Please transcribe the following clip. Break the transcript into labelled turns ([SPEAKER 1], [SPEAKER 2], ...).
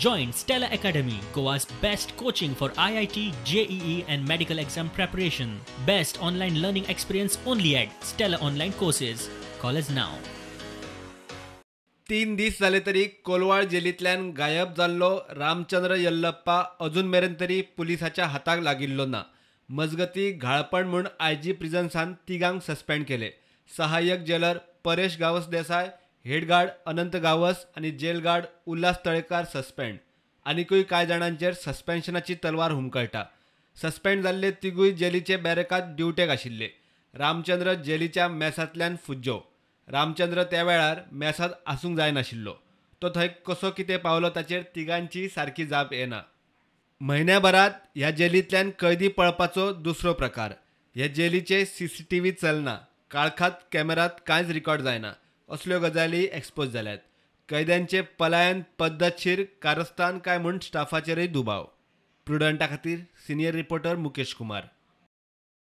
[SPEAKER 1] Join Stella Academy, Goa's best coaching for IIT, JEE and medical exam preparation. Best online learning experience only at Stella Online Courses. Call us now.
[SPEAKER 2] 3 दीस जाले तरी कोलवाळ जेलींतल्यान गायब जाल्लो रामचंद्र यल्लप्पा अजून मेरेन तरी पुलिसाच्या हाताक लागिल्लो ना. मजगती घाळपण म्हूण आयजी प्रिझन्सान तिगांक सस्पेंड केले. सहाय्यक jailer Paresh Gawas Desai, head guard Anant Gawas आनी jail guard Ulhas Talekar suspend. आनिकूय कांय जाणांचेर सस्पेन्शनाची तलवार हुमकळटा. सस्पेंड जाल्ले तिगूय जेलीचे बॅरकांत ड्युटेक आशिल्ले. रामचंद्र जेलीच्या मेसांतल्यान फुज्जो. रामचंद्र त्या वेळार मेसांत आसूंक जायनाशिल्लो. तो थंय कसो कितें पावलो ताचेर तिगांची सारकी जाप येना. म्हयन्याभरात ह्या जेलींतल्यान कैदी पळपाचो दुसरो प्रकार. ह्या जेलीचे CCTV चलना. काळखात कॅमेरात कांयच रिकॉर्ड जायना. असल्यो गजाली एक्सपोज जाल्यात. कैद्यांचे पलायन पद्दतशीर कारस्थान काय म्हूण स्टाफाचेरय दुबाव. प्रुडंटा खातीर सिनियर रिपोर्टर मुकेश कुमार.